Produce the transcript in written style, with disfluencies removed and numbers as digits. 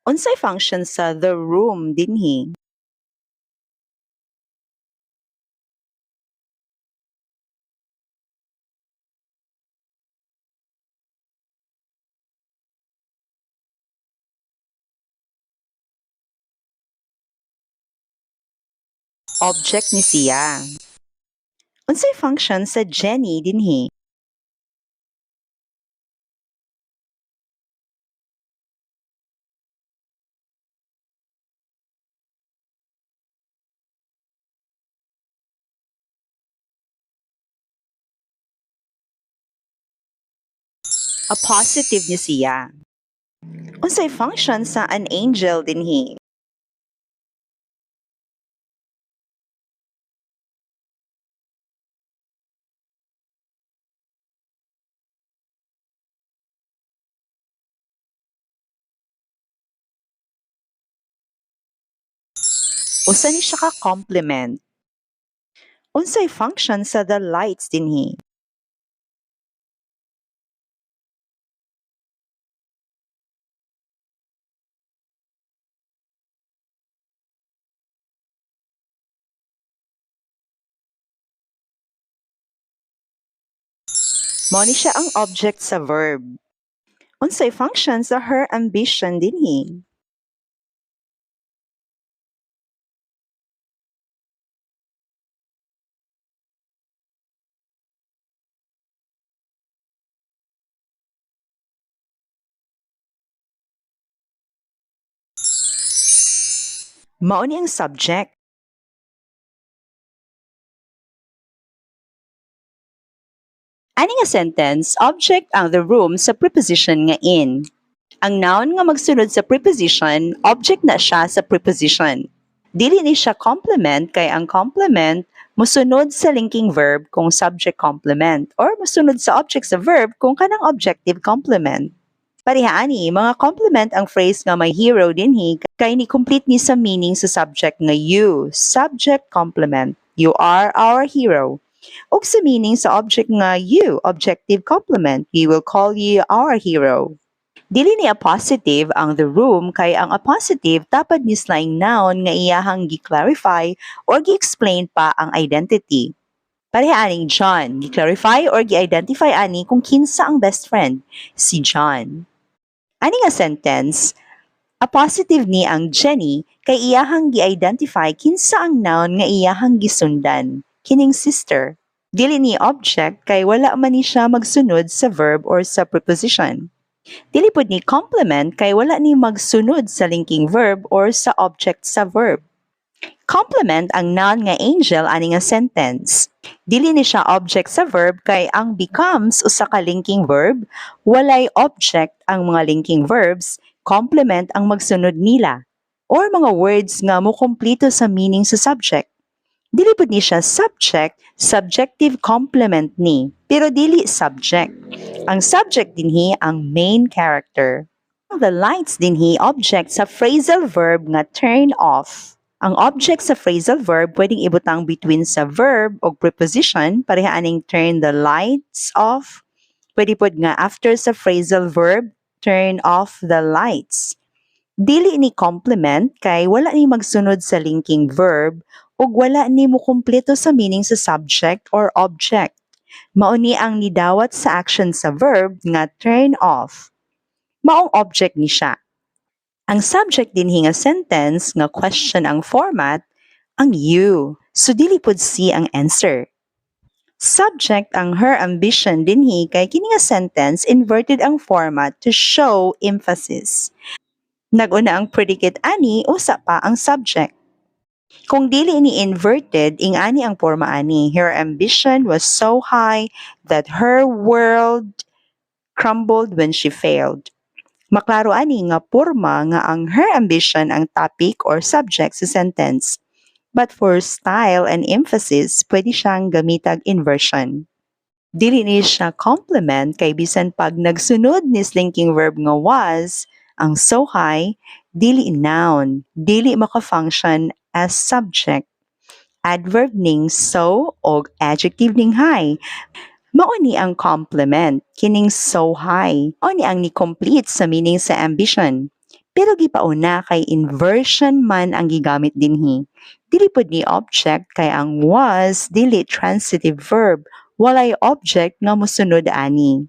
Unsay function sa "the room" dinhi? Object ni siya. Unsay function sa "Jenny" dinhi? Appositive ni siya. Unsay function sa "an angel" dinhi? Usa ni siya ka complement. Unsay function sa "the lights" dinhi? Mao ni siya ang object sa verb. Unsay function sa "her ambition" dinhi? Mao ni ang subject. Ani nga sentence, object ang "the room" sa preposition nga "in." Ang noun nga magsunod sa preposition, object na siya sa preposition. Dili ni siya complement kay ang complement mosunod sa linking verb kung subject complement or mosunod sa object sa verb kung kanang objective complement. Pareha ani, mga complement ang phrase nga "my hero" dinhi kay ni complete ni sa meaning sa subject nga "you," subject complement. "You are our hero." Ug sa meaning sa object nga "you," objective complement. "We will call you our hero." Dili ni appositive ang "the room" kay ang appositive tapad ni laing noun nga iyahang gi-clarify or gi-explain pa ang identity. Pareha aning "John," gi-clarify or gi-identify ani kung kinsa ang best friend, si John. Ani nga sentence, appositive ni ang "Jenny" kay iyahang gi-identify kinsa ang noun nga iyahang gisundan, kining "sister." Dili ni object kay wala man ni siya magsunod sa verb or sa preposition. Dili pud ni complement kay wala ni magsunod sa linking verb or sa object sa verb. Complement ang noun nga "angel" ani nga sentence. Dili ni siya object sa verb kay ang "becomes" usa ka linking verb, walay object ang mga linking verbs, complement ang magsunod nila or mga words nga mokumpleto sa meaning sa subject. Dili pud ni siya subject, subjective complement ni, pero dili subject. Ang subject dinhi ang main character. "The lights" dinhi object sa phrasal verb nga "turn off." Ang object sa phrasal verb pwedeng ibutang between sa verb o preposition, pareha aning "turn the lights off." Pwede pod nga after sa phrasal verb, "turn off the lights." Dili ni complement kay wala ni magsunod sa linking verb ug wala ni mokumpleto sa meaning sa subject or object. Mao ni ang nidawat sa action sa verb nga "turn off." Maong object ni siya. Ang subject dinhi nga sentence nga question ang format, ang "you." So dili pud C ang answer. Subject ang "her ambition" dinhi kay kini nga sentence inverted ang format to show emphasis. Nag-una ang predicate ani, usa pa ang subject. Kung dili ni inverted, ing-ani ang porma ani. "Her ambition was so high that her world crumbled when she failed." Maklaro ani nga porma nga ang "her ambition" ang topic or subject sa sentence. But for style and emphasis, pwede siyang gamitag inversion. Dili ni siya complement kay bisan pag nagsunod ni linking verb nga "was," ang "so high," dili noun, dili maka-function as subject. Adverb ning "so" o adjective ning "high." Mao ni ang complement, kining "so high." Mao ni ang ni-complete sa meaning sa "ambition." Pero gipauna kay inversion man ang gigamit dinhi. Dili pud ni object kay ang was dili transitive verb. Walay object nga mosunod ani.